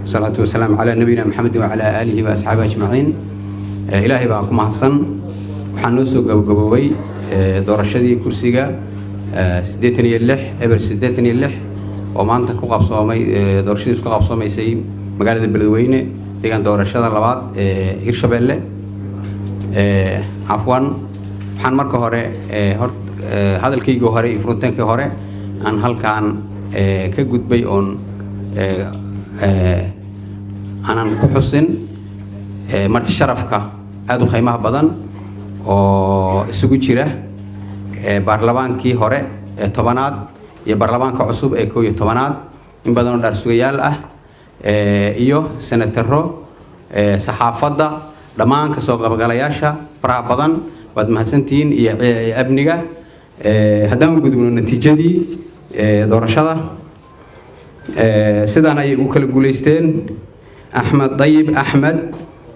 Wasalaatu wasalaamu calaa nabiyina Maxamed wacalaa aalihi wa asxaabihi ajmaciin. Ilaahay baa ku mahadsan. Waxaa noo soo gabagaboobay doorashadii kursiga 86 0 86 oo maanta ku qabsoomay, doorashadiisu ku qabsoomaysay magaalada Beledweyne, deegaan doorashada labaad ee Hirshabelle. Cafwan, waxaan marka hore hadalkaygii hore iyo furintaankii hore aan halkaan ka gudbay oon aanan ku xusin marti sharafka aada u qiimaha badan oo isugu jira baarlamaankii hore ee 10aad iyo baarlamaanka cusub ee 11aad, in badan oo dhaarsugayaal ah iyo senataro, saxaafadda, dhammaan kasoo qaybgalayaasha faraha badan, waad mahadsantihiin, iyo amniga. Haddaan u gudubno natiijadii doorashada, sidaan ayay ugu kala guuleysteen. Axmed Dayib Axmed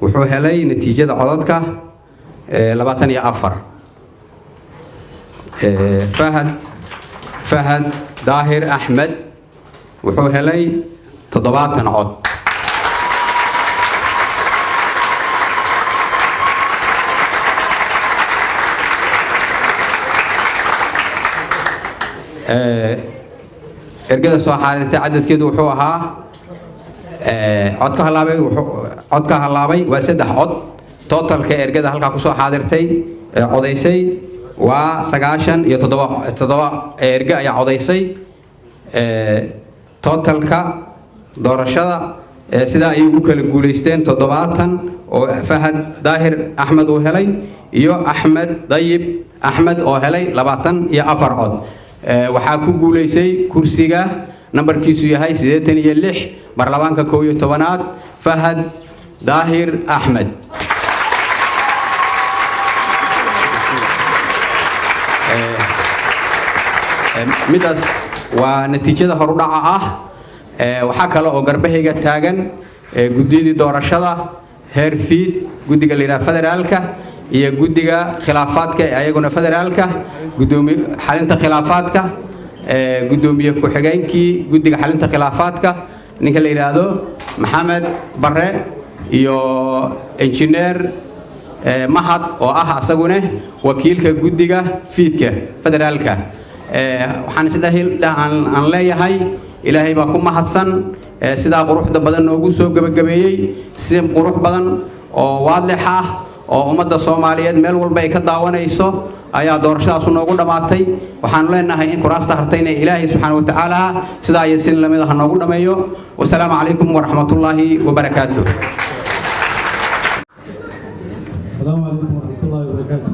wuxuu helay natiijada codadka 24. Fahad Daahir Axmed wuxuu helay 70 cod. Ergada soo xaadirtay cadadkeedu wuxuu ahaa, codka halaabay, codka halaabay waa saddex cod. Totalka ergada halkaa kusoo xaadirtay codaysay waa 97, toddoba erge ayaa codaysay. Totalka doorashada sidaa ayay ugu kala guuleysteen: 70 oo Fahad Daahir Axmed uu helay iyo Axmed Dayib Axmed oo helay 24 cod. Waxaa ku guuleysay kursiga nambarkiisu yahay 86, baarlamaanka 11aad, Fahad Daahir Axmed. Midaas waa natiijada horudhaca ah. Waxaa kale oo garbahayga taagan guddiyadii doorashada heer fiid, guddiga la yidhaha federaalka iyo guddiga khilaafaadka ee ayaguna federaalka, gudoomiye xalinta khilaafaadka, guddoomiye ku-xigeenkii guddiga xalinta khilaafaadka, ninka la yidhaahdo Maxamed Barre, iyo injineer Mahad oo ah asagune wakiilka guddiga fiidka federaalka. Waxaan isdhahi aan leeyahay, Ilaahay baa ku mahadsan sidaa quruxda badan noogu soo gebagabeeyey, si qurux badan oo waadix ah oo ummadda Soomaaliyeed meel walba ay ka daawanayso ayaa doorashadaasu noogu dhammaatay. Waxaanu leenahay in kuraasta hartayna Ilaahay subxaana wa tacaala sidaa iyo sin lamid ah noogu dhammeeyo. Wasalaamu calaykum waraxmatullaahi wabarakaatu. السلام عليكم ورحمة الله وبركاته.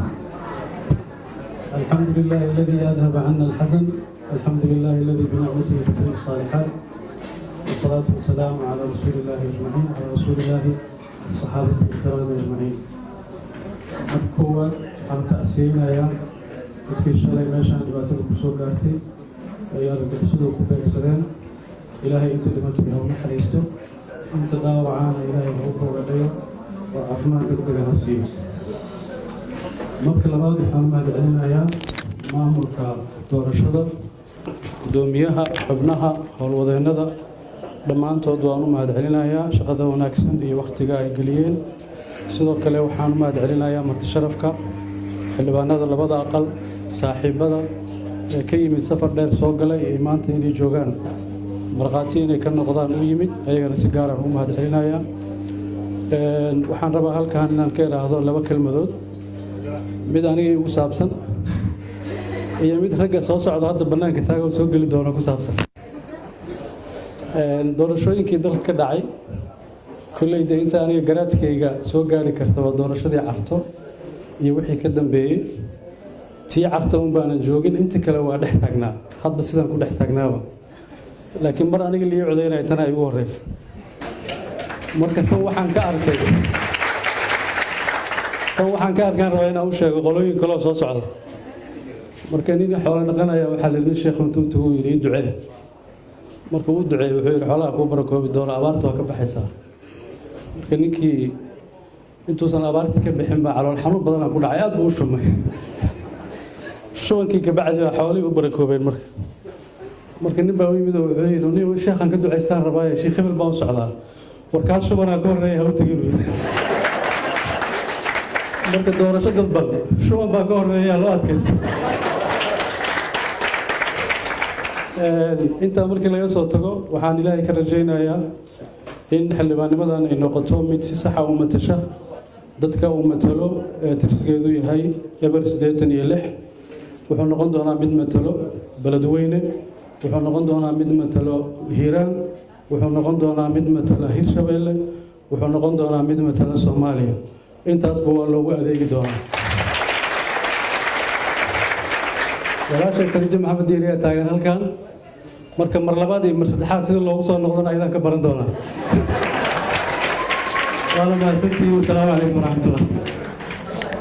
الحمد لله الذي أذهب عنا الحزن، الحمد لله الذي بنعمته تتم الصالحات، والصلاة والسلام على رسول الله أجمعين، على رسول الله وصحابته الكرام أجمعين. Marka koowaad, waxaan tacsiyeynayaa dadkii shalay meeshaan dhibaatada ku soo gaartay ay argagixisadu ku beegsadeen. Ilaahay inta dhimatay ha u naxariisto, inta dhaawacaana Ilaahay ha u boogadhayo oo caafimaad degdega ha siiyo. Marka labaad, waxaan u mahadcelinayaa maamulka doorashada, guddoomiyaha, xubnaha, howlwadeennada, dhammaantood waan u mahadcelinayaa shaqada wanaagsan iyo wakhtiga ay geliyeen. Sidoo kale waxaan u mahadcelinayaa marti sharafka, xildhibaanada labada aqal, saaxiibada ee ka yimid safar dheer soo galay ee maanta inay joogaan markhaati inay ka noqdaan u yimid, ayagana si gaaraan u mahadcelinayaa. Waxaan rabaa halkan inaan ka idhaahdo laba kelmadood, mid aniga igu saabsan iyo mid ragga soo socda hadda bannaanka taaga soo geli doona ku saabsan. Doorashooyinkii dalka ka dhacay, kolley dee inta aniga garaadkayga soo gaari karta waa doorashadii Carto iyo wixii ka dambeeyey. Tii Carta un baanan joogin, inta kale waa dhex taagnaa, hadba sidaan ku dhex taagnaaba. Laakiin mar aniga lii codaynaya tana igu horeysa. Marka tan waxaan ka arkaan rabaa inaan u sheego qolooyin kaloo soo socda. Marka nin xoolo dhaqanaya waxaa la yidhi, sheekh intuu tagu yidhi, "Ii ducee." Marka uu duceeyey, wuxuu yidhi, "Xoolaha kuu barakoobi doona, abaarta waa ka baxaysaa." Marka ninkii intuusan abaarta ka bixin baa calool xanuun badanaa ku dhacay, aad buu u shumay. Shubankii kabacdi baa xoolihii u barakoobeen. Marka nin baa u yimid oo wuxuu yidhi, "Nin sheekhan ka ducaystaan rabaaye, sheekh hebel baan u socdaa." Warkaas shubanaa ka horreeya, ha u tegin, uu yidhi. Marka doorasho dadban shuban baa ka horreeya, loo adkaysta. Intaa markii laga soo tago, waxaan Ilaahay ka rajaynayaa in xildhibaannimadan ay noqoto mid si saxa u matasha dadka uu matalo ee tirsigeedu yahay 086. Wuxuu noqon doonaa mid matalo Beledweyne, wuxuu noqon doonaa mid matalo Hiiraan, wuxuu noqon doonaa mid matala Hirshabeelle, wuxuu noqon doonaa mid matala Soomaaliya. Intaasba waa loogu adeegi doonaa. Walaashay Khadiijo Maxamed Diiri ayaa taagan halkan. Marka mar labaad iyo mar saddexaad sida loogu soo noqdona ayadaan ka baran doonaa. Waana mahadsantihiin. Wasalaamu calaykum waraxmatullah.